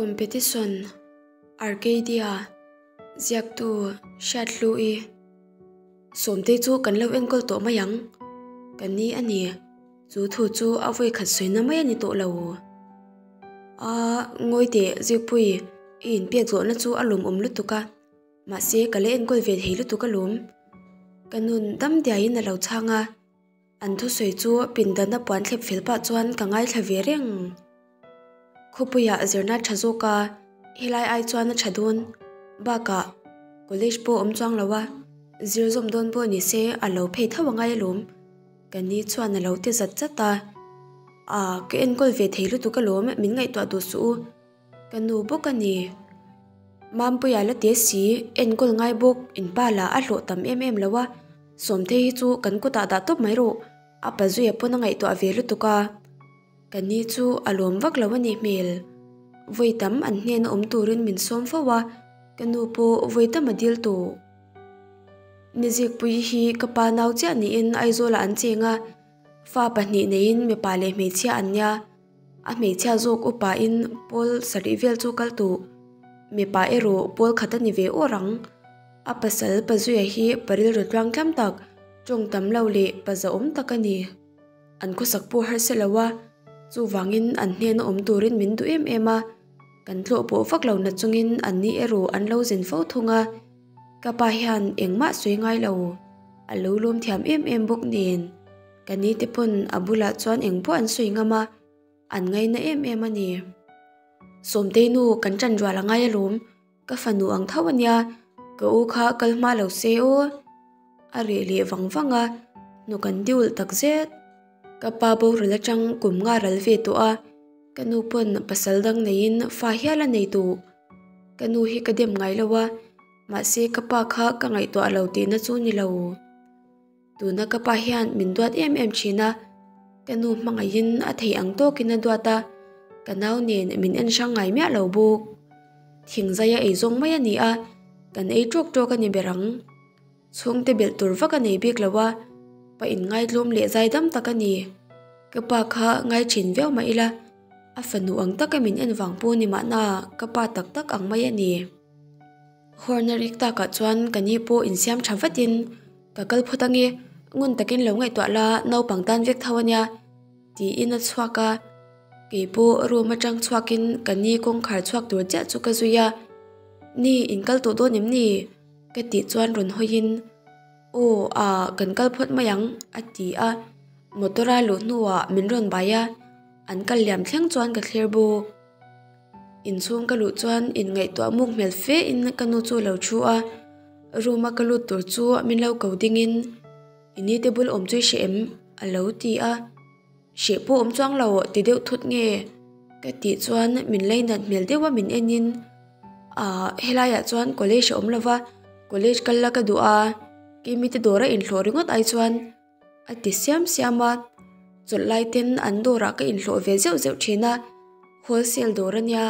Competition, Arcadia, Ziaktu, Hriathlui. Sawmtei chu kan lo enkawl tawh mai ang. Ka ni a ni. Chu thu chu a vawi khat sawina mai a ni tawh lo. A, ngawi teh Zikpui, i inpek zawhna chu a lawmawm lutuk a. Mahse ka la enkawl ve thei lutuk alawm. Ka nun dam diaiin a lo chhang a. An thusawi chu pindana puan thlep fel pah chuan ka ngaithla ve reng. Khawpuiah zirna tha zawk a, helai ai chuan a tha dawn. Bakah college pawh awm chuang lo a, zir zawm dawn pawh ni se a lo phei tho angai alawm. Ka ni chuan a lo ti zat zat a. Aa, ka enkawl ve thei lutuk alawm, min ngaihtuah duh suh u. Ka nu bawk a ni. Mampuia la te si, enkawl ngai bawk, in pa lah a hlawh tam em em lo a, Sawmthei hi chu kan kutah dah tawp mai rawh, a pa zuia pawn a ngaihtuah ve lutuk a. Ka ni chu a lawm vak lo a nih hmel. Vawi tam an hnena awm turin min sawm fo a, ka nu pawh vawi tam a dil tawh. Nizikpui hi ka pa nau chiah niin Aizawlah an cheng a, fa pahnih neiin mipa leh hmeichhia an nia. A hmeichhia zawk upain pawl sarih vel chu kal tuh. Mipa erawh pawl khat a ni ve awr ang. A pasal Pazuia hi pa rilru tluang tlam tak, tawng tam lo leh pa zahawm tak a ni. An khawsak pawh harsa lo a, chuvangin an hnena awm turin min duh em em a. Kan tlawh pawh vak lo na chungin an ni erawh an lo zin fo thung a. Ka pa hian engmah sawi ngai lo, a lo lawm thiam em em bawk nen. Ka ni te pawn a bulah chuan eng pawh an sawi ngam a, an ngaina em em a ni. Sawmtei nu kan ṭan rual a ngai alawm, ka fanu ang tho a nia, ka u kha kal hma lo se aw. A reh leh vang vang a, hnuk an diul tak zet. Ka pa boral aṭang kum nga ral ve tawh a, ka nu pawn pasal dang neiin fa hial a nei tawh. Ka nu hi ka dem ngai lo a, mahse ka pa kha ka ngaihtuah lo tihna chu ni lo. Tuna ka pa hian min duat em em thin a, ka nu hmangaihin a thei ang tawkin a duat a, ka nau nen min en hrang ngai miah lo bawk. Thingzaia ei zawng mai a ni a, kan ei tawk tawk a ni ber ang. Chhungte belh tur vak a nei bik lo a, pa inngaidlawm leh zaidam tak a ni. Ka pa kha ngai thin viau mah ila, a fanu ang taka min en vang pawh ni mahna ka pa tak tak ang mai a ni. Horn a rik takah chuan ka ni pawh insiam tha vatin ka kal phawt ange, ngun takin lo ngaihtuah la naupang tan vek tho ania tiin a chhuak a, kei pawh room atang chhuakin ka ni kawngkhar chhuak tur chiah chu ka zui a, Ni in kal tawh dawn em ni? ka tih chuan rawn hawiin Aw ah kan kal phawt mai ang a ti a, motor a luh hnuah min rawn bai a, an kal liam thleng chuan ka thlir bawk. Inchhung ka luh chuan inngaihtuah muk hmel fe in ka nu chu a lo thu a, room a ka lut tur chu min lo ko ding in i ni te bul awm chu i hreh em? a lo ti a, hreh pawh awm chuang lo ti deuh thut nge ka tih chuan min leinat hmel deuh a min en in ah helai ah chuan college a awm lo va college kal la ka duh a keimi te dawr a inhlawh ringawt ai chuan A ti siam siam a, chawlh lai ten an dawrah ka inhlawh ve zeuh zeuh thin a, wholesale dawr a nia,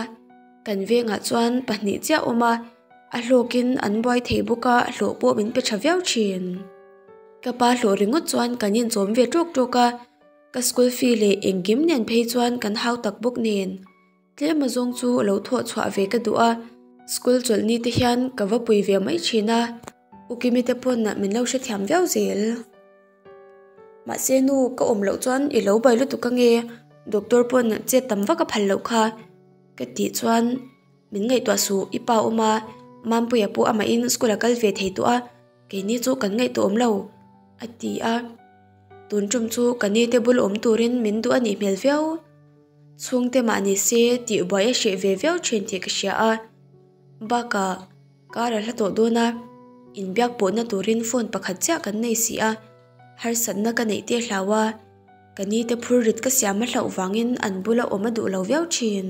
kan vengah chuan pahnih chiah awm a, a hlawkin an buai thei bawk a, hlawh pawh min pe tha viau thin. Ka pa hlawh ringawt chuan kan inchawm ve tawk tawk a, ka school fee leh engkim nen phei chuan kan hau tak bawk nen. Tlem azawng chu lo thawh chhuah ve ka duh a, school chawlh ni te hian ka va pui ve mai thin a, U Kimi te pawn min lo hrethiam viau zel. Mahse nu ka awm loh chuan i lo bai lutuk ange, doctor pawn chet tam vak a phal loh kha ka tih chuan min ngaihtuah suh i pa awm a, Mampuia pawh amahin school a kal ve thei tawh a, keini chu kan ngaihtuah awm lo a ti a, tun tum chu ka ni te bul awm turin min duh a nih hmel viau. Chhungte mah ni se tih buai a hreh ve viau thin tih ka hria a, bakah kar a hla tawh dawn a, inbiak pawhna turin phone pakhat chiah kan nei si a, harsatna ka neih te hlau a, ka ni te phur rit ka siam a hlauh vangin an bula awm a duh lo viau thin.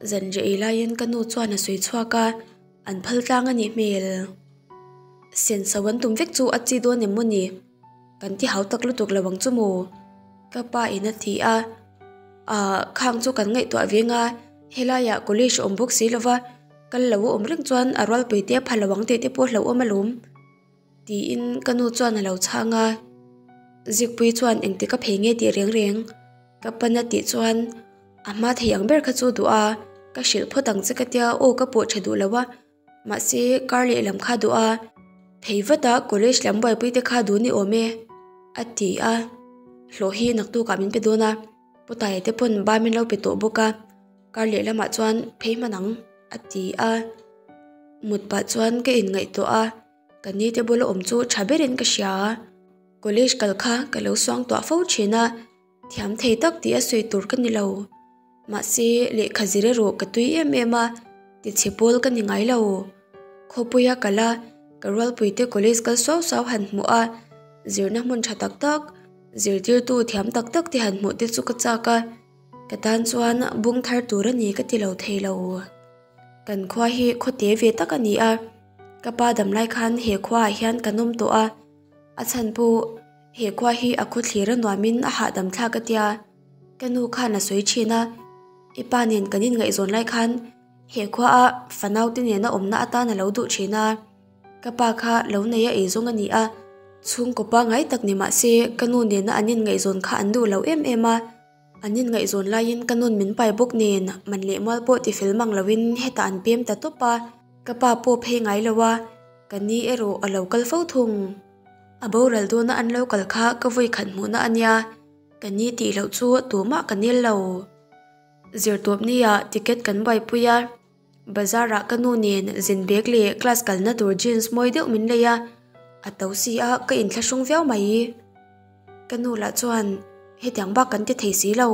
Zanriah ei laiin ka nu chuan a sawi chhuak a, an phal tlang a nih hmel. Senso an tum vek chu a chi dawn em maw ni? Kan ti hau tak lutuk lo ang chu maw? Ka pa in a ti a, Ahh khang chu kan ngaihtuah veng a, helaiah college a awm bawk si lova, kal lo a awm reng chuan a rualpui te a pha lo ang tih te pawh hlauhawm alawm tiin ka nu chuan a lo chhang a, Zikpuii chuan engtik a phei nge tih reng reng ka pan a tih chuan a hma thei ang ber kha chu duh a. Ka hrilh phawt ang che ka tia aw ka pawh tha duh lo a, mahse kar lehlam kha duh a, thei vat a college lam buaipui te kha duh ni awm e a ti a, hlawh hi naktukah min pe dawn a, Putaia te pawn ba min lo pe tawh bawk a, kar lehlamah chuan phei hman ang a ti a, mut pah chuan ka inngaihtuah a. Ka ni te bula awm chu tha berin ka hria. College kal kha ka lo suang tuah fo thin a, thiam thei tak tih a sawi tur ka ni lo. Mahse, lehkha zir erawh ka tui em em a, tichhe pawl ka ni ngai lo. Khawpuia kal a, ka rualpuite college kal suau suau han hmuh a, zirna hmun tha tak tak, zirtirtu thiam tak tak te han hmuh te chu ka chak a, ka tan chuan bung thar tur a ni ka ti lo thei lo. Kan khua hi khaw te ve tak a ni a, ka pa dam lai khan he khuaah hian kan awm tawh a, a chhan pawh he khua hi a khaw thlir a nuamin a hahdam thlak a tia, ka nu khan a sawi thin a, i pa nen kan inngaihzawn lai khan he khuaa fanaute nena awmna atan a lo duh thin a, ka pa kha lo nei a eizawng a ni a, chhungkaw pangngai tak ni mah se ka nu nena an inngaihzawn kha an duh lo em em a. An inngaihzawn laiin ka nun min pai bawk nen man leh mual pawh ti fel mang loin hetah an pem ta tawp a, ka pa pawh phei ngai lo a, ka ni erawh a lo kal fo thung. A boral dawna an lo kal kha ka vawi khat hmuhna a nia, ka ni tih loh chu tumah ka nel lo. Zirtawp nia ticket kan buaipui a, bazar ah ka nu nen zin bag leh class kalna tur jeans mawi deuh min lei a, a to si a ka inthlahrung viau mai. Ka nu lah chuan hetiang bak kan ti thei si lo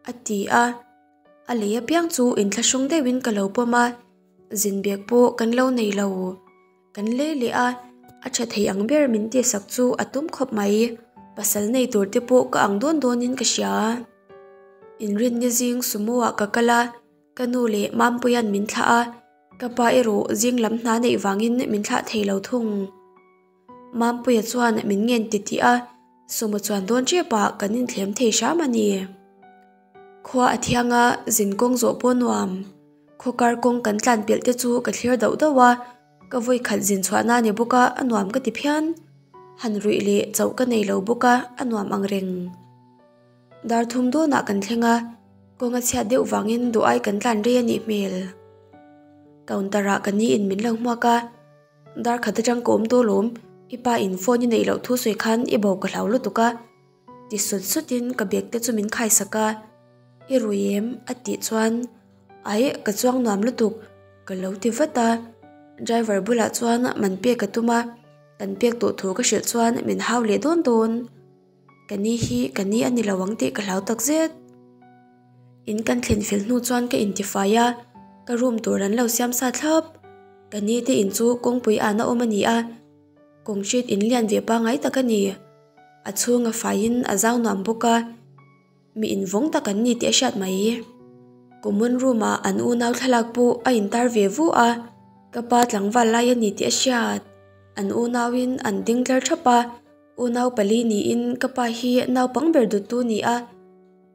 a ti a, a lei apiang chu inthlahrung deuhin ka lo pawm a, zin bag pawh kan lo nei lo. Kan lei leh a, a tha thei ang ber min tihsak chu a tum khawp mai. Pasal nei tur te pawh ka ang dawn dawnin ka hria. Inrinni zing sumo ah ka kal a, ka nu leh Mampuia'n min thlah a, ka pa erawh zing lam hna neih vangin min thlah thei lo thung. Mampuia chuan min ngen ti tih a, sumo chuan dawn tep ah kan inthlem thei hram a ni. Khua a thiang a, zin kawng zawh pawh nuam. Khaw kar kawng kan tlan pelh te chu ka thlir dauh dauh a, ka vawi khat zin chhuahna ni bawk a, a nuam ka ti phian. Han ruih leh chauh ka nei lo bawk a, a nuam ang reng. Dar thum dawnah kan thleng a, kawng a chhiat deuh vangin duh ai kan tlan rei a nih hmel. Counter ah ka ni in min lo hmuak a, dar khat atang ka awm tawh lawm, i pa in phone i neih loh thu sawi khan i bo ka hlau lutuk a. Ti sut sutin ka bag te chu min khaisak a, I rui em? a tih chuan Aih ka chuang nuam lutuk ka lo ti vat a, driver bulah chuan man pek a tum a, kan pek tawh thu ka hrilh chuan min hau leh dawn dawn. Ka ni hi ka ni a ni lo ang tih ka hlau tak zet. In kan thlen fel hnu chuan ka intifai a, ka room tur an lo siam sa thlap. Ka ni te in chu kawngpui an a awm a ni a, concrete in lian ve pangngai tak a ni. A chhung a faiin a zau nuam bawk a, mi invawng tak an ni tih a hriat mai. Common room ah an unau thlalak pawh a intar ve vu a, ka pa tlangval lai a ni tih a hriat. An unauin an ding tlar thap a, unau pali niin ka pa hi naupang ber duttu ni a,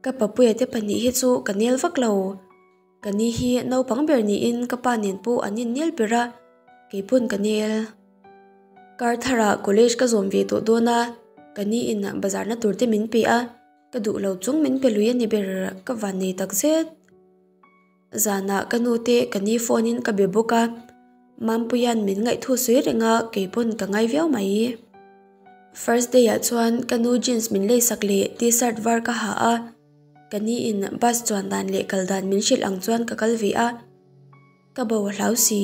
ka papuia te pahnih hi chu ka nel vak lo. Ka ni hi naupang ber niin ka pa nen pawh an innel ber a, kei pawn ka nel. Kar tharah college ka zawm ve tawh dawn a, ka ni in bazar na tur te min pe a, ka duh lo chung min pe lui a ni ber ka van nei tak zet. Zanah ka nu te ka ni phone in ka be bawk a, Mampuia'n min ngaihthu sawi reng a kei pawn ka ngai viau mai. First day ah chuan ka nu jeans min leisak leh t-shirt var ka ha a, Ka ni in bus chuan dan leh kal dan min hrilh ang chuan ka kal ve a, ka bo a hlau si,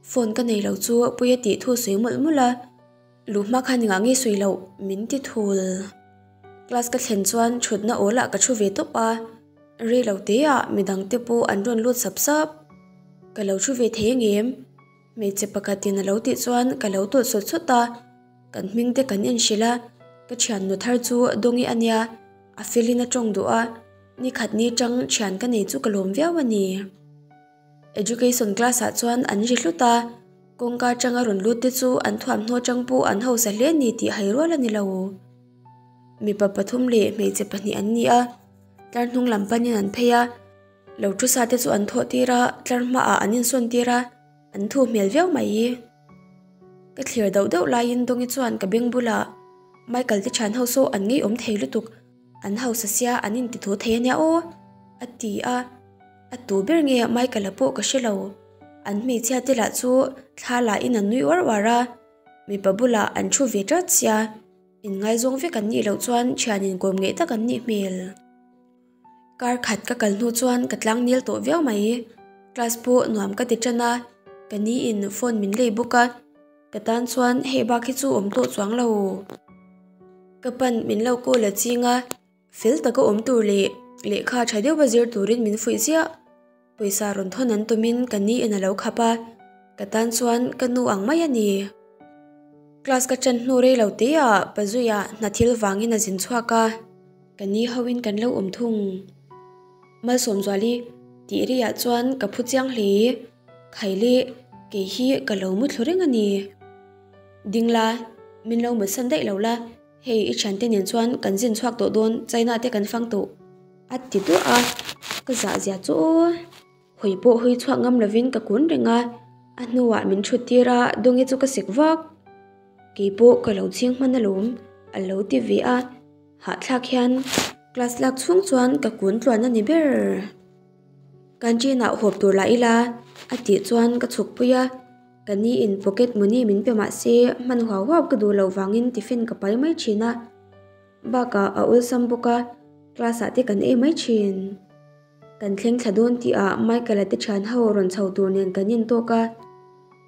phone ka nei lo chu Puia tih thu sawi mawlh mawlh a, luh hma khan engah nge sawi loh min ti thul. Class ka thlen chuan thutna awl ah ka thu ve tawp a, rei lo te ah midang te pawh an rawn lut sap sap. Ka lo thu ve thei angem? Hmeichhe pakhat in a lo tih chuan ka lo tawlh sawt sawt a, kan hming te kan inhrilh a, ka thiannu thar chu Dawngi a nia. A felin a tawng duh a, ni khat ni tang thian ka nei chu ka lawm viau a ni. Education class ah chuan an ri hlut a, kawngka atanga rawn lut te chu an thuamhnaw tang pawh an hausa hle ni tih hai rual a ni lo. Mipa pathum leh hmeichhe pahnih an ni a, tlar hnung lam panin an phei a, lo thu sa te chu an thawh tir a, tlar hmaah an insawn tir a, an thu hmel viau mai. Ka thlir deuh deuh laiin Dawngi chuan ka beng bulah Michael te thian ho saw an ngeiawm thei lutuk, an hausa sia an intithu thei ania aw a ti a. A tu ber nge Michael-a pawh ka hre lo. An hmeichhia te lah chu thla la in an nui uar uar a, mipa bulah an thu ve tat sia, inngaizawng vek an nih loh chuan thian inkawm ngeih tak an nih hmel. Kar khat ka kal hnu chuan ka tlang nel tawh viau mai. Class pawh nuam ka ti tan a, ka ni in phone min lei bawk a, ka tan chuan hei bak hi chu awm tawh chuang lo. Ka pan min lo call a ching a, fel taka awm tur leh lehkha tha deuha zir turin min fuih ziah. Pawisa rawn thawn an tumin ka ni in a lo khap a, ka tan chuan ka nu ang mai a ni. Class ka ṭan hnu rei lo te ah Pazuia hna thil vangin a zin chhuak a, ka ni ho in kan lo awm thung. Malsawmzuali tih ri ah chuan ka phu chiang hle. Khaile kei hi ka lo mu thlu reng a ni. Ding la, min lo mutsan daih lo la, hei i thiante nen chuan kan zin chhuak tawh dawn China te kan fang tawh. A ti duah a, ka zah zia chu aw. Hawi pawh hawi chhuak ngam lovin ka kun reng a, a hnuah min thut tir a, Dawngi chu ka sik vak. Kei pawh ka lo chhing hman alawm, a lo ti ve a, hahthlak hian class lak chhung chuan ka kun tluan a ni ber. Canteen ah hawp tur lah ila, a tih chuan ka chhuk pui a, ka ni in pocket money min pe mah se hman huau huau ka duh loh vangin tiffin ka pai mai thin a. Bakah a awlsam bawk a, class ah te kan ei mai thin. Kan thleng thla dawn tih ah Michael a te thian ho rawn chho tur nen kan intawk a.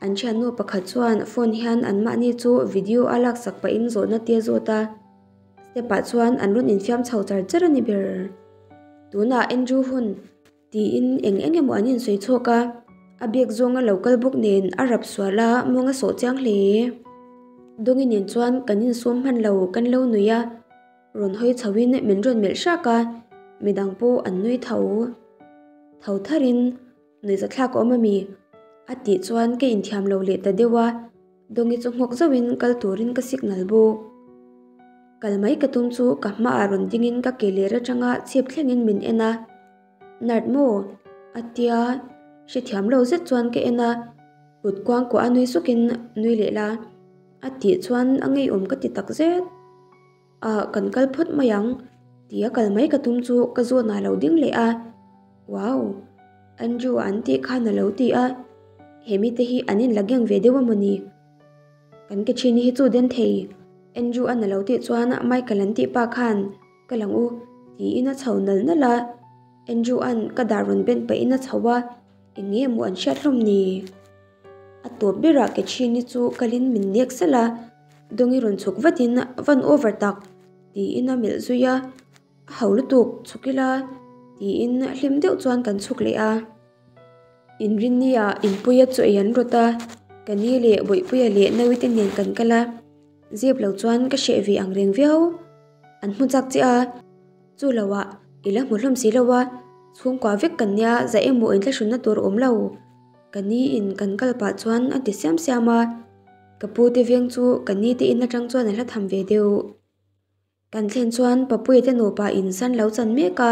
An thiannu pakhat chuan phone hian an mahni chu video a laksak pahin zawhna te a zawt a. Step ah chuan an rawn infiam chho char char a ni ber. Tunah Andrew hun. Tiin eng eng emaw an insawi chhuak a, a biak zawnga lo kal bawk nen a rap sual a, mawng a sawh chiang hle. Dawngi nen chuan kan insum hman lo kan lo nui a, rawn hawi chho in min rawn melh hrak a, midang pawh an nui tho. Tho tharin nuihzathlak a awm a mi? A tih chuan ka inthiam lo leh ta deuh a, Dawngi chu nghawk zauhin kal turin ka signal bawk. Kal mai ka tum chu ka hmaah rawn dingin ka ke ler atanga chhip thlengin min en a. Nerd maw? A tia, hrethiam lo zet chuan ka en a, kut kuang kuah a nui sukin nui leh la. A tih chuan a ngeiawm ka ti tak zet. Ah, kan kal phawt mai ang tia kal mai ka tum chu ka zawnah lo ding leh a. Wow! Andrew an tih khan a lo ti a, he mite hi an inla geng ve deuh a mawni? Kan ke thin hi chu den thei. Andrew an a lo tih chuan Michael an tih pa khan ka lang u tiin a chho nal nal a, Andrew an ka dar rawn ben pahin a chho a, eng nge maw an hriat hlawm ni? A tawp berah ke thin hi chu kalin min nek salh a, Dawngi rawn chhuk vatin van over tak tiin a melh zui a. A ho lutuk chhuk ila tiin hlim deuh chuan kan chhuk leh a. Inrinni ah Inpuia chu ei an rawt a, ka ni leh Bawihpuia leh Nauite nen kan kal a, zep lo chuan ka hreh ve ang reng viau. An hmu chak che a, chu lo ah i la hmu hlawm si lo a, chhungkua vek kan nia za emaw inthlahrunna tur a awm lo. Ka ni in kan kal pah chuan a ti siam siam a, ka pu te veng chu ka ni te in atang chuan a hla tham ve deuh. Kan thlen chuan Papuia te nupa in san lo chan mek a,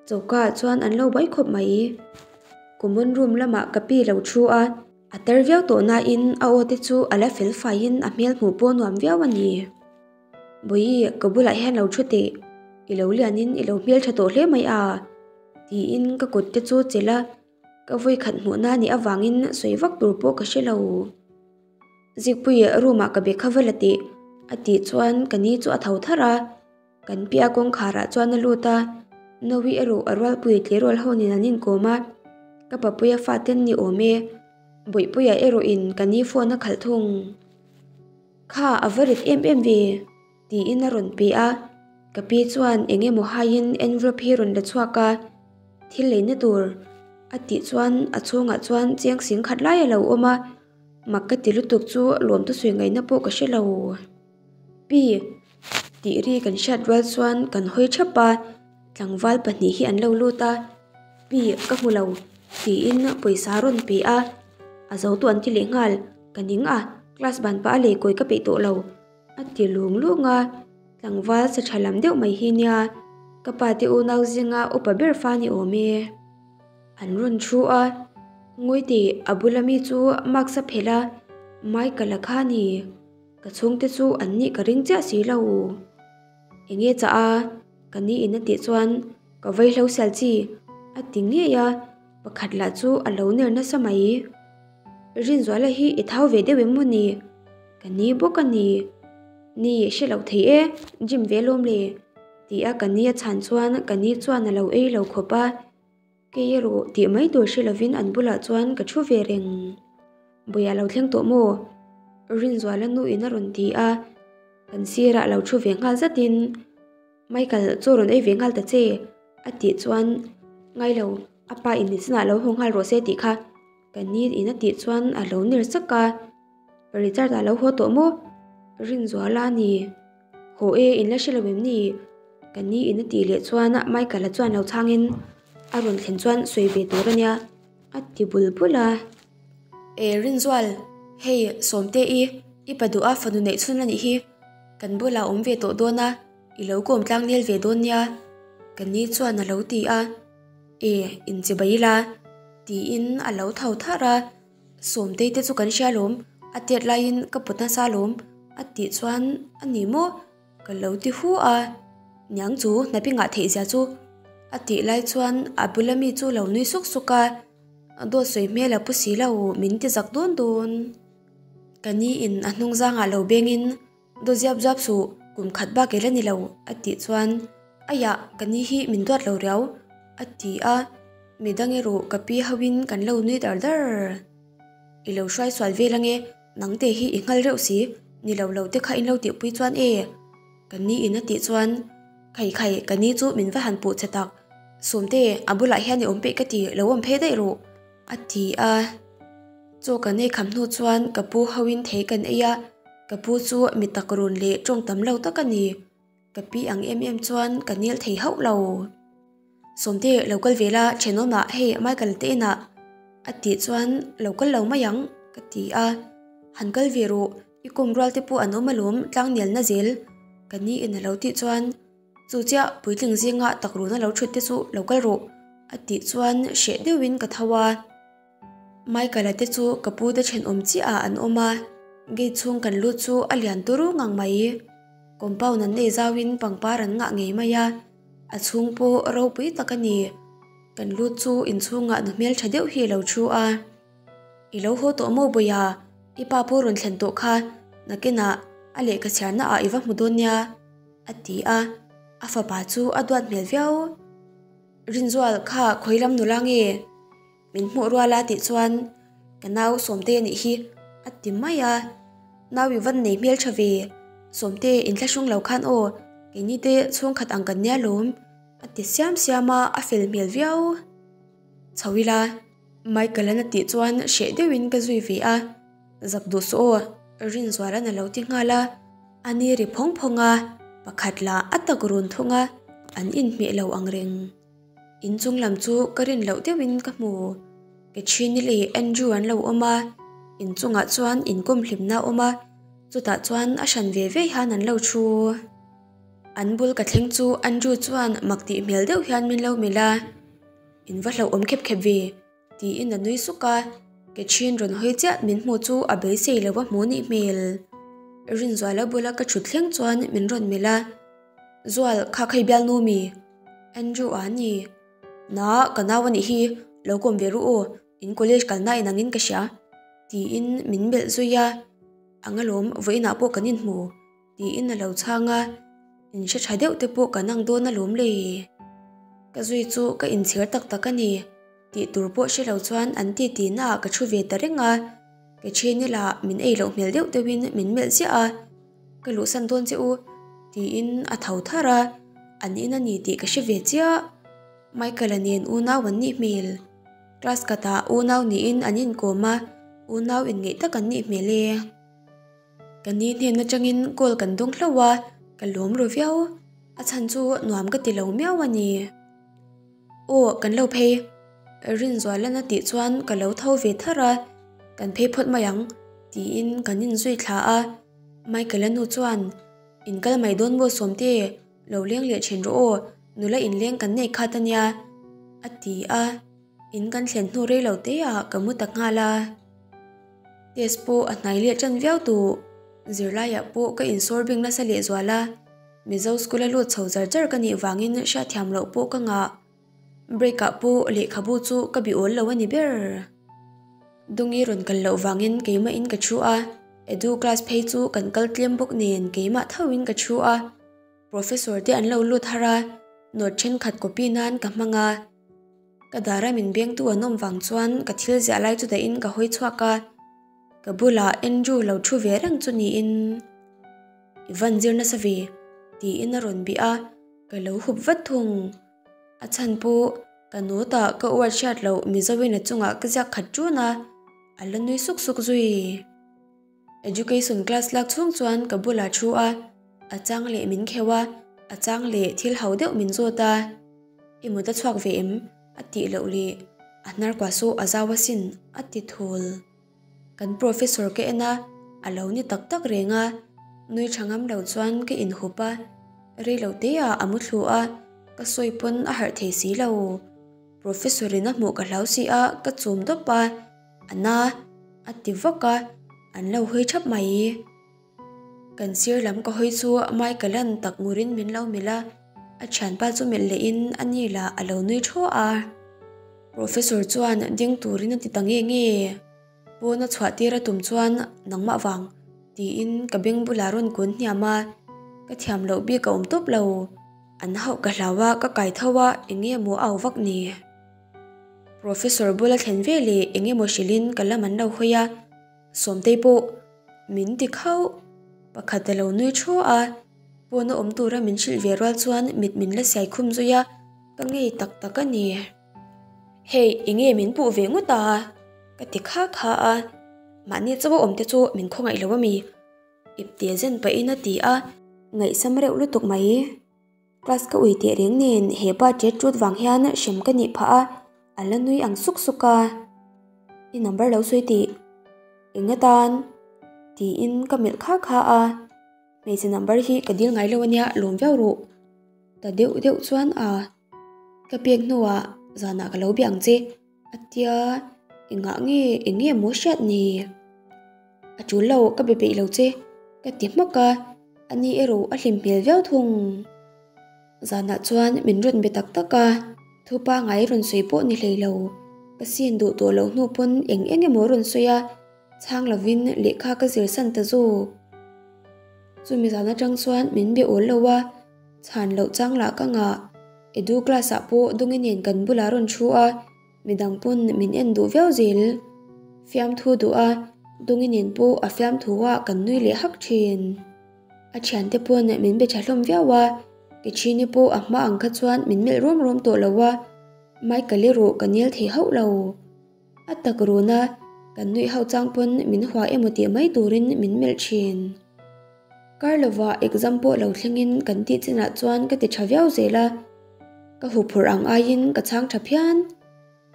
choka ah chuan an lo buai khawp mai. Common room lamah ka pi lo thu a, a tar viau tawh nain a aw te chu a la fel faiin a hmel hmuh pawh nuam viau a ni. Bawihi, ka bulah hian lo thu teh, i lo lianin i lo hmeltha tawh hle mai a, tiin ka kut te chu chelh a, ka vawikhat hmuhna nih avangin sawi vak tur pawh ka hre lo. Zikpuii room ah ka be kha va la tih a tih chuan ka ni chu a tho tharh a, kan piah kawngkhar ah chuan a lut a, Nawi erawh a rualpui tleirawl ho nen an inkawm a, ka papuia fate an ni awm e, Bawihpuia erawh in ka ni phone a khalh thung. Kha a va rit em em ve tiin a rawn pe a, ka pi chuan eng emaw haiin envelope hi rawn la chhuak a, thil leina tur a tih chuan a chhungah chuan chiang sing khat lai a lo awm a. Mak ka ti lutuk chu lawmtu sawi ngaihna pawh ka hre lo. Pi, tih ri kan hriat rual chuan kan hawi thap a, tlangval pahnih hi an lo lut a. Pi, ka hmu lo, tiin pawisa a rawn pe a. A zo tu an ti leh nghal, ka ning a, class ban pah a lei kawi ka peih tawh lo, a ti lung lung a. Tlangval sa tha lam deuh mai hi nia, ka pa te unau zinga upa ber fa ni awm e. An rawn thu a, Ngawi teh a bula mi chu mask a phelh a, Michael a kha ni, ka chhungte chu an nih ka ring chiah si lo. Eng nge chah a, ka ni in a tih chuan ka vaihlo sial chi a ti ngei a. Pakhat lah chu a lo ner nasa mai. Rinzuala hi i thau ve deuh em maw ni? Ka ni bawk a ni. Ni, hre lo thei e, gym ve lawm le, ti a ka ni a chhan chuan ka ni chuan a lo ei lo khawp a. Kei erawh tih mai tur hre lovin an bulah chuan ka thu ve reng. Buia lo thleng tawh maw? Rinzuala nu in a rawn ti a, kan sirah lo thu ve nghal zatin Michael chaw rawn ei ve nghal ta che a tih chuan Ngai lo, a pa in nichinah lo haw nghal rawh se tih kha ka ni in a tih chuan a lo ner sak a, Richard a lo haw tawh maw? Rinzuala a ni. Haw e, in la hre lo em ni? Ka ni in a tih leh chuan Michael a chuan lo chhangin a rawn thlen chuan sawi ve tur a nia a ti bul bul a. E Rinzual, hei Sawmte i, i pa duh a fanu neih chhun a nih hi, kan bulah awm ve tawh dawn a, i lo kawm tlang nel ve dawn nia ka ni chuan a lo ti a. E, inche bai ila tiin a lo tho tharh a. Sawmtei te chu kan hria lawm, a tiat laiin ka put nasa lawm a tih chuan a ni maw ka lo ti hu a, niang chu hnapi ngah theih zia chu a tih lai chuan a bula mi chu lo nui suk suk a, dawt sawi hmel a pu si lo min ti zak dawn dawn. Ka ni in a hnung zangah lo bengin Dawt ziap zuap suh, kum khat bak ila ni lo a tih chuan Aiah ka ni hi min duat lo riau a ti a, midang erawh ka pi ho in kan lo nui dar dar. I lo hruai sual vel ange, nangte hi i nghal reuh si, ni lo lo te kha in lo tihpui chuan e ka ni in a tih chuan Khai khai ka ni chu min va han puh che tak, Sawmte a bulah hian i awm peih ka ti, lo awm phei daih rawh a ti a. Chaw kan ei kham hnu chuan ka pu ho in thei kan ei a, ka pu chu mi tak run leh tawng tam lo tak a ni. Ka pi ang em em chuan ka nel thei hauh lo. Sawmte lo kal ve la thenawmah hei Michael te inah a tih chuan lo kal lo mai ang ka ti a, han kal ve rawh i kawm rual te pawh an awm alawm tlang nelna zel ka ni in a lo tih chuan Chu chiah puitling zinga tak runa lo thut te chu lo kal rawh a tih chuan hreh deuhin ka tho a. Michael-a te chu ka pu te thenawm chiah ah an awm a, gate chhung kan lut chu a lian turu ngang mai. Compound an nei zauin pangpar an ngah ngei mai a, a chhung pawh ropui tak a ni. Kan lut chu inchhungah nu hmeltha deuh hi a lo thu a. I lo haw tawh maw Bawiha, i pa pawh rawn thlen tawh kha, nakinah a lehkha chhiarna ah i va hmu dawn nia a ti a, a fapa chu a duat hmel viau. Rinzual kha khawi lam nula nge? Min hmuh rual a tih chuan ka nau Sawmte a nih hi a ti mai a, nau i van nei hmel tha ve, Sawmte inthlahrung lo khan aw, keini te chhungkhat ang kan nia lawm a ti siam siam a, a fel hmel viau. Chho ila Michael-an a tih chuan hreh deuhin ka zui ve a, zak duh suh aw Rinzuala'n a lo ti nghal a, a ni ri phawng phawng a, pakhat lah a tak run thung a, an inhmeh lo ang reng. In chung lam chu ka rin loh deuhin ka hmu. Catherine leh Andrew an lo awm a, in chungah chuan inkawm hlimna a awm a, chutah chuan a hran ve ve hian an lo thu. An bul ka thleng chu Andrew chuan mak tih hmel deuh hian min lo melh a, In va hlauhawm khep khep ve, tiin a nui suk a, Catherine rawn hawi chiah min hmuh chu a beisei lo a hmu nih hmel. Rinzuala bula ka thut thleng chuan min rawn melh a, Zual, kha kha i bialnu mi? Andrew a ni. Na, ka nau a nih hi, lo kawm ve ru aw, in college kalna in angin ka hria, tiin min belh zui a, Ang alawm, vawiinah pawh kan inhmu, tiin a lo chhang a, in hre tha deuh te pawh kan ang dawn alawm le. Ka zui chu ka inchhir tak tak a ni, tih tur pawh hre lo chuan an ti tihna ah ka thu ve ta reng a, ka thian ila min ei loh hmel deuh deuhin min melh ziah a. Ka luhsan dawn che u, tiin a tho thar a, an in a ni tih ka hre ve chiah. Michael-a nen unau an nih hmel. Class khatah unau niin an inkawm a, unau inngeih tak an nih hmel e. Ka ni hnen atangin call kan dawng hlauh a, ka lawm ru viau. A chhan chu nuam ka ti lo miau a ni. Aw, kan lo phei. Rinzualana tih chuan ka lo tho ve thar a, kan phei phawt mai ang, tiin kan inzui thla a. Michael-a nu chuan, In kal mai dawn maw Sawmte, lo leng leh thin rawh aw, nula inleng kan nei khat a nia, a ti a. In kan thlen hnu rei lo te ah ka mu ta nghal a. Test pawh a hnai leh tan viau duh. Zirlaiah pawh ka insawr bing nasa lehzual a, Mizo school a lut chho char char ka nih vangin hriatthiam loh pawh ka ngah. Break ah pawh lehkhabu chu ka bi awl lo a ni ber. Dungi rawn kal loh vangin keimah in ka thu a, Edu class phei chu kan kal tlem bawk nen keimah tho in ka thu a. Professor te an lo lut har a, note thenkhat copy nan ka hmang a. Ka dara min bengtu an awm vang chuan ka thil ziah lai chu dahin ka hawi chhuak a, ka bulah Andrew lo thu ve reng chu niin, I van zir nasa ve, tiin a rawn bih a, ka lo hup vat thung. A chhan pawh ka note ah ka uar hriat loh Mizoin a chungah ka ziak khat ṭun a, a la nui suk suk zui. Education class lak chhung chuan ka bulah thu a, a chang leh min kheuh a, a chang leh thil ho deuh min zawt a. I mut a chhuak ve em? a tih loh leh a hnar kua saw a zau asin a ti thul. Kan professor ka en a, a lo ni tak tak reng a, nui tha ngam lo chuan ka inhup a, rei lo te ah a mu thlu a, ka sawi pawn a harh thei si lo. Professor in a hmuh ka hlau si a, ka chum dawp a. A na a ti vak a, an lo hawi thap mai. Kan sir lam ka hawi chu Michael an tak ngurin min lo melh a, a thianpa chu melh lehin a ni lah a lo nui thaw a. Professor chuan ding turin a ti ta nge nge. Pawn a chhuah tir a tum chuan nangmah vang tiin ka beng bulah rawn kun hniam a, ka thiam loh bik a awm tawp lo. An hauh ka hlau a, ka kai tho a, eng nge maw a au vak ni. Professor bula thlen ve leh eng emaw hrilhin ka lam an lo hawi a, Sawmtei pawh min ti khauh. Pakhat a lo nui thu a, pawna awm tura min hrilh ve rual chuan mit min la siai khum zui a, ka ngei tak tak a ni. Hei eng nge min puh ve ngawt a? Ka ti kha kha a, mahni chauh a awm te chu min khawngaih lo a mi? Ipte zen pahin a ti a, ngaihsam reuh lutuk mai. Class ka ui teh reng nen he pa ṭet ṭut vang hian hrem ka nih phah a, a la nui ang suk suk a. I number lo sawi tih eng atan? Tiin ka melh kha kha a, hmeichhe number hi ka dil ngai lo ania lawm viau ruh. Ta deuh deuh chuan a, ka pek hnuah zanah ka lo bia ang che a tia engah nge eng nge maw hriat ni? A ṭul lo ka be peih lo che ka ti hmak a. Ani erawh a hlim hmel viau thung. Zanah chuan min rawn be tak tak a, thu pangai rawn sawi pawh ni hlei lo. Ka sin duh tawh loh hnu pawn eng eng emaw rawn sawi a, chhang lovin lehkha ka zir san ta zawk. Chumi zan atang chuan min be awl lo a, chhan loh chang lah ka ngah. Edu class ah pawh Dungi nen kan bulah rawn thu a, Midang pawn min en duh viau zel. Fiamthu duh a, Dungi nen pawh a fiamthu ah kan nui leh hak thin. A thiante pawn min be tha hlawm viau a, Kechini pawh a hma ang kha chuan min melh rawm rawm tawh lo a, Michael erawh ka nel thei hauh lo. A tak run a, kan nuih hauh chang pawn min hua emaw tih mai turin min melh thin. Kar lovah exam pawh lo thlengin kan tih chinah chuan ka ti tha viau zel a, ka huphurh ang aiin ka chhang tha phian.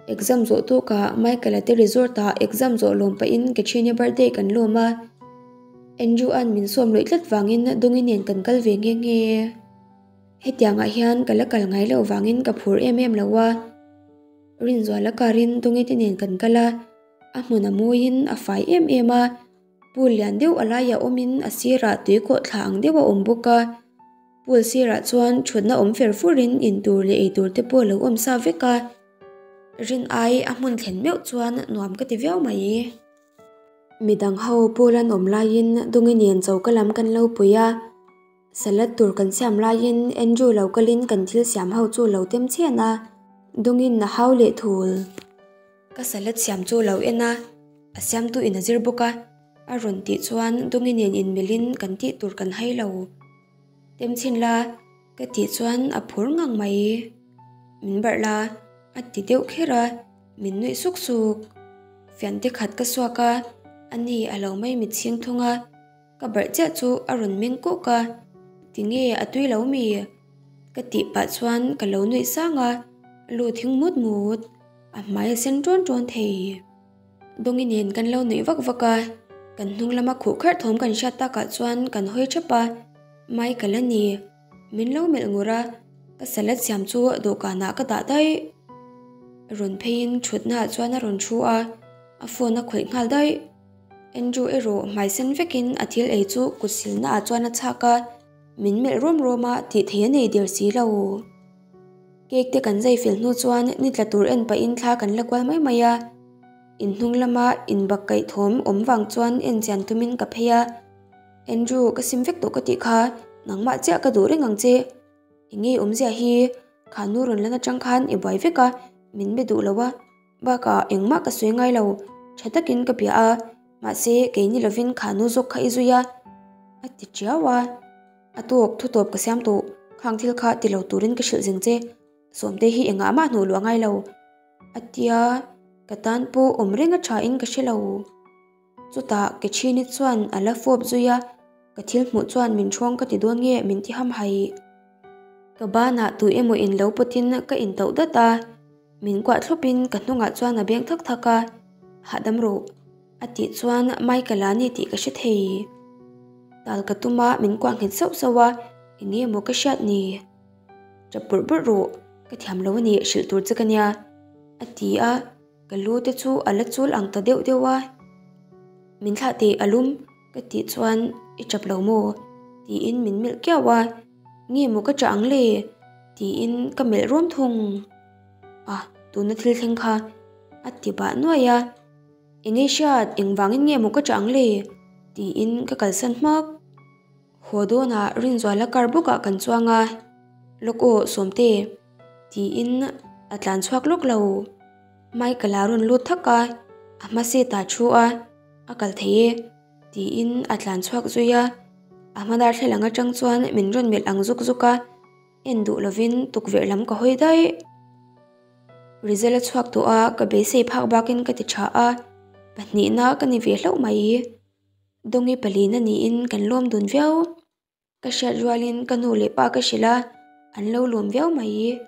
Exam zawh tawkah Michael-a te resort-ah exam zawh lawm pahin Catherine-i birthday kan lawm a, Andrew-a'n min sawm luih tlat vangin Dawngi nen kan kal ve nghe nghe. Hetiangah hian ka la kal ngai loh vangin ka phur em em lo a, Rinzuala karin Dawngi te nen kan kal a, a hmun a mawiin a fai em em a. Pool lian deuh a laiah awmin a sirah tui kawh thla ang deuh a awm bawk a. Pool sirah chuan thutna awm fer furin in tur leh ei tur te pawh a lo awm sa vek a. Rin ai a hmun thlen meuh chuan nuam ka ti viau mai. Midang ho pool an awm laiin Dungi nen choka lam kan lo pui a. Salad tur kan siam laiin Andrew lo kalin kan thil siam ho chu lo tem chhen a, Dungin a hau leh thul. Ka salad siam chu lo en a, a siamtu in a zir bawk a, a rawn tih chuan Dungi nen inmelhin kan tih tur kan hai lo. Tem chhin la, ka tih chuan a phur ngang mai. Min barh la, a ti deuh kher a, min nuih suk suk. Fiante khat ka suak a, ani a lo mai mitchhing thung a. Ka barh chiah chu a rawn meng kawk a, tinge a tui lo mi? Ka tih pah chuan ka lo nuih sang a, lu thing mut mut, a hmai a sen ṭawn ṭawn thei. Dawngi nen kan lo nuih vak vak a, kan hnung lama khuh kharh thawm kan hriat takah chuan kan hawi ṭhap a, Michael a ni. Min lo melh ngur a, ka salad siam chu dawhkanah ka dah daih. Rawn pheiin ṭhutnaah chuan a rawn ṭhu a, a phone a khawih nghal daih. Andrew erawh hmai sen vekin a thil ei chu kut silna ah chuan a chhak a, min melh rawm rawm a tih theih a nei der si lo. Cake te kan zai fel hnu chuan ni tla tur en pahin thla kan la kual mai mai a. In hnung lama inbak kaih thawm awm vang chuan en chian tumin ka phei a. Andrew ka sim vek tawh ka tih kha nangmah chiah ka duh reng ang che. Enge awmzia hi kha nu rawn lan atang khan i buai vek a, min be duh lo a. Bakah engmah ka sawi ngai lo, tha takin ka bia a, mahse kei ni lovin kha nu zawk kha i zui a, a ti tiau a. A tawk thu tawp ka siam tawh, khang thil kha ti lo turin ka hrilh zing che, Sawmte hi engah mah hnuh luah ngai lo, a tia, ka tan pawh awm reng a tha in ka hre lo. Chutah Kechhini chuan a la fawp zui a, ka thil hmuh chuan min ṭhawng ka ti dawn nge min ti ham hai. Ka banah tu emaw in lo pawtin ka intauh dat a, min kuah thlawpin ka hnungah chuan a beng thak thak a, hahdam rawh a tih chuan Michael a ni tih ka hre thei. Tal ka tum a min kuah nghet sauh sauh a, eng nge maw ka hriat ni? Ṭap bawrh bawrh rawh, ka thiam lo a ni hrilh tur che ka nia a ti a. Ka lu te chu a la chul ang ta deuh deuh a, min thlah teh a lum ka tih chuan i tap lo maw tiin min melh kiau a, nge maw ka tah ang le tiin ka melh rawm thung. A tuna thil thleng kha a ti bah nuai a, eng nge hriat engvangin nge maw ka tah ang le tiin ka kalsan hmak. Haw dawnah Rinzuala car bawkah kan chuang a, lawk aw Sawmte tiin a tlan chhuak lawk lo. Michael a rawn lut thak a, a hma seat ah thu a, a kal thei e tiin a tlan chhuak zui a. A hma darthlalang atang chuan min rawn melh ang zuk zuk a, en duh lovin tukverh lam ka hawi daih. Result a chhuak tawh a, ka beisei phak bakin ka ti tha a, pahnihna ka ni ve hlauh mai. Dawngi palina niin kan lawm dun viau. Ka hriat rualin ka nu leh pa ka hrilh a, an lo lawm viau mai.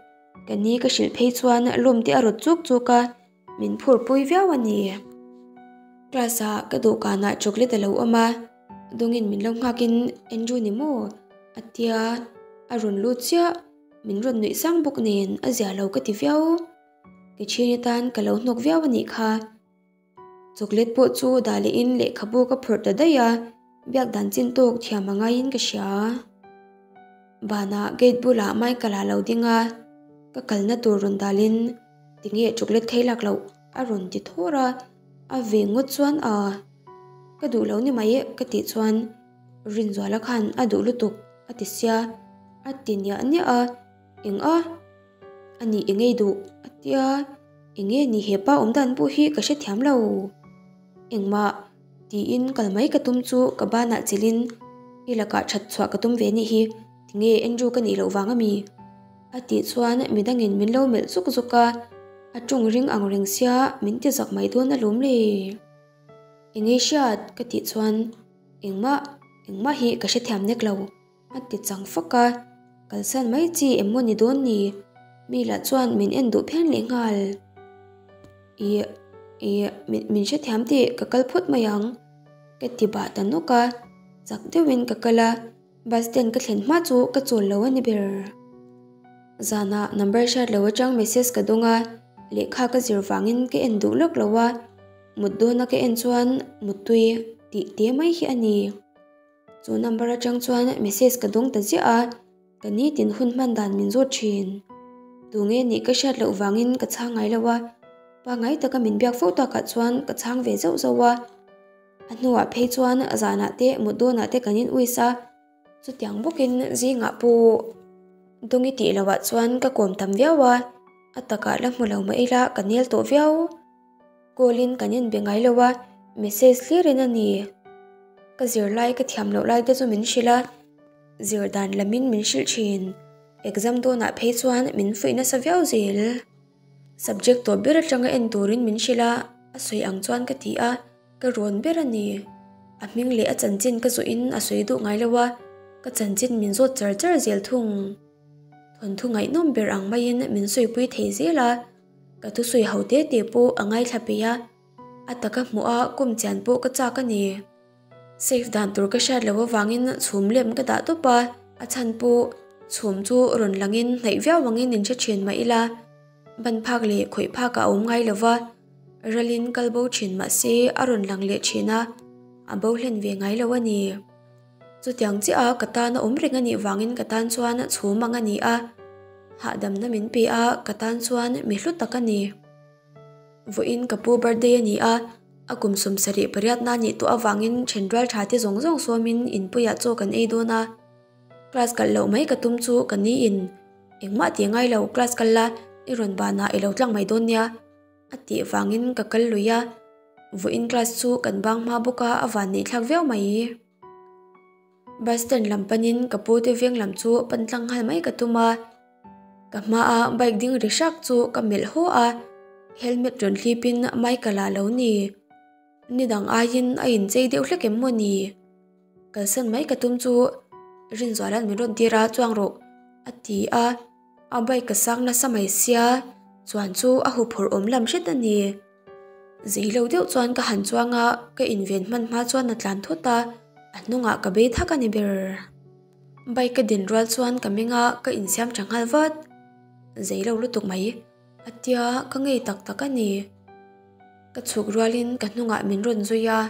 Ka ni ka hrilh phei chuan lawm te a rawt chuk chuk a, min phurpui viau a ni. Class ah ka dawhkanah chocolate a lo awm a, Dawngin min lo nghakin Andrew ni maw? a tia, a rawn lut chiah, min rawn nuih sang bawk nen a zia lo ka ti viau. Ka thian atan ka lo hnawk viau a nih kha. Chocolate pawh chu dah lehin lehkhabu ka phawrh ta daih a, biak dan chin tawk thiam a ngaiin ka hria. Banah gate bulah Michael a lo ding a, ka kalna tur rawn dalin tinge chocolate thei lak loh a rawn ti thawr a, a ve ngawt chuan a ka duh lo ni mai ka tih chuan Rinzuala khan a duh lutuk a ti sia, a ti niah niah a, eng a? A nih eng ei duh? A tia, eng nge ni hepa awm dan pawh hi ka hrethiam lo. Engmah tiin kal mai ka tum chu ka banah chilhin i lakah that chhuah ka tum ve nih hi, tinge Andrew ka nih loh vang ami? A tih chuan midangin min lo melh zuk zuk a, a tawng ring ang reng sia min ti zak mai dawn alawm le. Eng ei hriat? Ka tih chuan engmah engmah hi ka hrethiam nek lo. A ti chang fak a, kalsan mai chi em maw ni dawn ni? Mi lah chuan min en duh phian leh nghal. Ih, ih, min min hrethiam tih ka kal phawt mai ang, ka ti bah ta nawk a, chak deuhin ka kal a, bus stand ka thlen hma chu ka chawl lo a ni ber. Zanah number hriat lo atang message ka dawng a, lehkha ka zir vangin ka en duh lawk lo a, mut dawna ka en chuan muttui tih te mai hi a ni. Chu number atang chuan message ka dawng ta ziah a, ka nitin hun hman dan min zawt thin. Tunge nih ka hriat loh vangin ka chhang ngai lo a, pangngai taka min biak fo takah chuan ka chhang ve zauh zauh a. A hnuah phei chuan zanah te mut dawnah te kan in uis a, chutiang bawkin zingah pawh Dawngi tih lohah chuan ka kawm tam viau a, a takah la hmu lo mah ila ka nel tawh viau. Call in kan inbe ngai lo a, message hlir in a ni. Ka zir lai ka thiam loh lai te chu min hrilh a, zir dan lam in min hrilh thin. Exam dawnah phei chuan min fuih nasa viau zel. Subject tawp ber atanga en turin min hrilh a, a sawi ang chuan ka ti a, ka rawn ber a ni. A hming leh a chanchin ka zawh in a sawi duh ngai lo a, ka chanchin min zawt char char zel thung. Thawnthu ngaihnawm ber ang maiin min sawipui thei zel a. Ka thusawi ho te te pawh a ngaithla peih a, a taka hmuh a kum chian pawh ka chak a ni. Safe dan tur ka hriat loh avangin chhum lem ka dah tawp a, a chhan pawh chhum chu rawn langin hnaih viau angin in hre thin mah ila, ban phak leh khawih phak a awm ngai lova, ralin kal bo thin mah se a rawn lang leh thin a, a bo hlen ve ngai lo a ni. Chutiang chiah a ka tan a awm reng a nih vangin ka tan chuan chhum ang a ni a. Hahdamna min pe a, ka tan chuan mi hlu tak a ni. Vawiin ka pu birthday a ni a, a kum 78 na nih tawh avangin thenrual tha te zawng zawng sawmin inpuiah chaw kan ei dawn a. Class kalh loh mai ka tum chu ka ni in engmah tih ngai lo class kal la i rawn banah i lo tlang mai dawn nia a tih vangin ka kal lui a, vawiin class chu kan bang hma bawk a a van neih thlak viau mai. Bus stand lam panin ka pu te veng lam chu pan tlang nghal mai ka tum a, ka hmaa bike ding ri hrak chu ka melh haw a, helmet rawn hlipin Michael-a lo ni. Ni dang aiin a inchei deuh hlek em maw ni? Kalsan mai ka tum chu Rinzuala'n min rawn tir a, chuang rawh a ti a, a bike a sang nasa mai sia, chuan chu a huphurh awm lam hret a ni. Zei lo deuh chuan ka han chuang a, ka inven hman hma chuan a tlan thut a, a hnungah ka bei thak a ni ber. Bike ka din rual chuan ka meng a, ka insiam tha nghal vat. Zei lo lutuk mai a tia ka ngei tak tak a ni. Ka chhuk rualin ka hnungah min rawn zui a.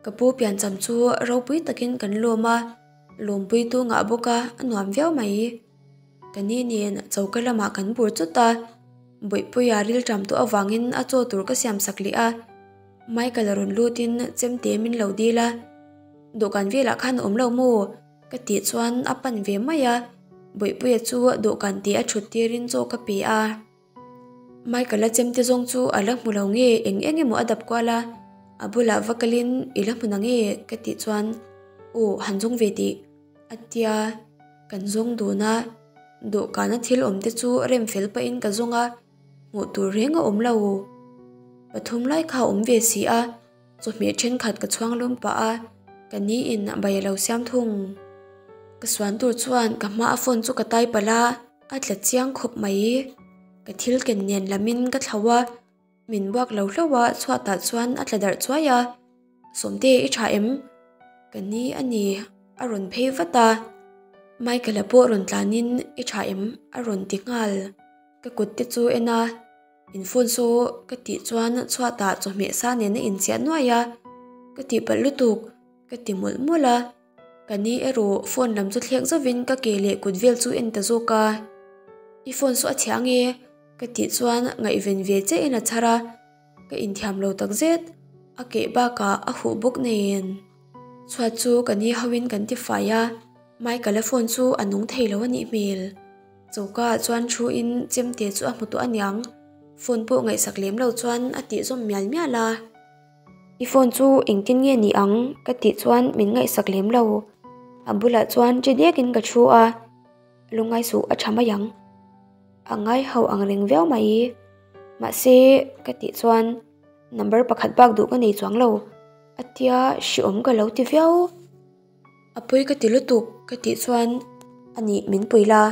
Ka pu piancham chu ropui takin kan lawm a, lawmpuitu ngah bawk a, a nuam viau mai. Ka ni nen choka lamah kan bur chut a, Bawihpuia rilṭam tawh avangin a chaw tur ka siam sak leh a. Michael a rawn lutin chemte min lo dil a, Dawhkan velah khan a awm lo maw? Ka tih chuan a pan ve mai a, Bawihpuia chu dawhkan tih a ṭhut tirin chaw ka pe a. Michael a chemte zawng chu a la hmu lo nge eng eng emaw a dap kual a, a bulah va kalin i la hmu na nge ka tih chuan aw han zawng ve tih a tia kan zawng dun a, dawhkana thil awm te chu rem fel pahin ka zawng a, hmuh tur reng a awm lo. Pathum lai kha a awm ve si a. Chawhmeh thenkhat ka chhuang lum pah a, ka ni in a bai a lo siam thung. Ka suan tur chuan ka hma a phone chu ka tai palh a, a tla chiang khawp mai. Ka thil ken nen lamin ka thlauh a, min buak lo hlauh a chhuatah chuan a tla darh chuai a. Sawmte i tha em? Ka ni a ni, a rawn phei vat a. Michael-a pawh rawn tlanin i tha em? a rawn ti nghal. Ka kut te chu en a. In phone saw ka tih chuan chhuatah chawhmeh sa nen a inchiah nuai a, ka tih palh lutuk ka ti mawlh mawlh a, ka ni erawh phone lam chu thlek zovin ka ke leh kut vel chu en ta zawk a, I phone saw a chhia ange ka tih chuan ngaihven ve che in a chhar a, ka inthiam lo takzet, a keh bakah a huh bawk nen. Chhuat chu ka ni hoin kan ti fai a, Michael-a phone chu a nung thei lo a nih hmel. Choka ah chuan thu in chemte chu a hmu tawh aniang, phone pawh ngaihsak lem lo chuan a tih zawm mial mial a. I phone chu engtin nge ni ang ka tih chuan min ngaihsak lem lo, a bulah chuan che dek in ka thu a, lungngai suh a tha mai ang. A ngai ho ang reng viau mai, mahse ka tih chuan number pakhat bak duh ka nei chuang lo, a tia hreawm ka lo ti viau. A pui ka ti lutuk ka tih chuan a nih min pui la,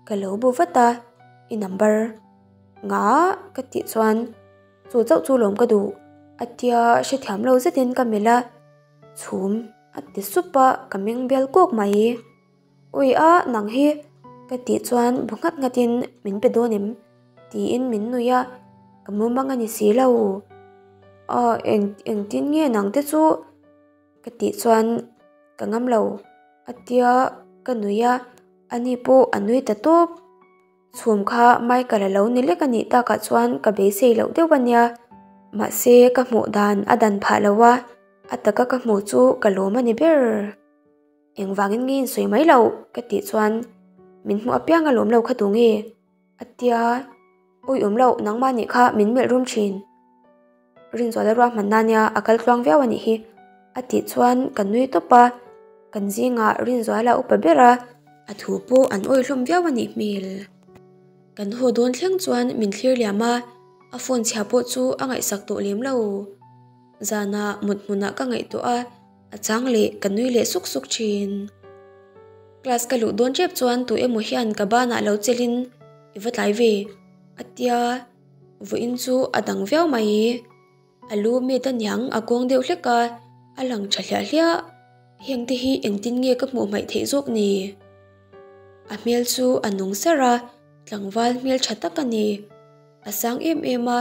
ka lo bu vat a, i number nga ka tih chuan chu chauh chu lawm ka duh a tia hrethiam lo zetin ka melh a, chhum a ti sup a ka meng bial kawk mai. Ui a nang hi ka tih chuan bu nghat nghatin min pe dawn em tiin min nui a, ka mumang a ni si lo. Aw eng engtin nge nang te chu. Ka tih chuan ka ngam lo a tia ka nui a, ani pawh a nui ta tawp. Chhum kha Michael a lo ni lek a nih takah chuan ka beisei loh deuh a nia. Mahse ka hmuh dan a dan phah lo a, a taka ka hmuh chu ka lawm a ni ber. Engvangin nge insawi mai loh ka tih chuan min hmuh apiang a lawm lo kha tu nge? A tia, Awi awm loh, nangmah nih kha min melh rum thin. Rinzuala ruahmanna nia a kal tluang viau a nih hi, a tih chuan ka nui tawp a, kan zingah Rinzuala upa ber a, a thu pawh an awih hlawm viau a nih hmel. Kan haw dawn thleng chuan min thlir liam a, a phone chhia pawh chu a ngaihsak tawh lem lo. Zanah mut hmunah ka ngaihtuah a. A chang leh ka nui leh suk suk thin. Class ka luh dawn tep chuan tu emaw hian ka banah lo chelin i va tlai ve a tia vawiin chu a dang viau mai. A lu met a niang a kawng deuh hlek a, a lang tha hliah hliah. Heng te hi engtin nge ka hmuh hmaih theih zawk ni? A hmel chu a nung sar a, tlangval hmel tha tak a ni. A sang em em a,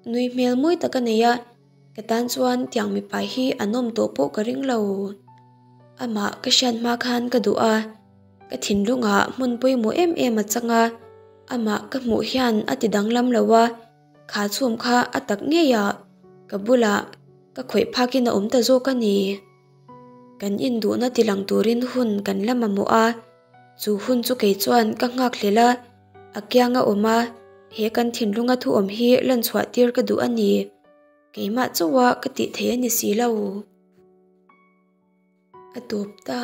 nui hmel mawi tak a nei a. Ka tan chuan tiang mipa hi an awm tawh pawh ka ring lo. Amah ka hriat hma khan ka duh a, Ka thinlungah hmun pawimawh em em a chang a, amah ka hmuh hian a ti danglam lo a, kha chhum kha a tak ngei ah ka bulah ka khawih phakin a awm ta zawk a ni. Kan induhna tilang turin hun kan la mamawh a, chu hun chu kei chuan ka nghak hlel a, a kianga awm a, he kan thinlunga thu awm hi lan chhuah tir ka duh a ni. Keimah chauha ka tih theih a ni si lo. A tawp ta.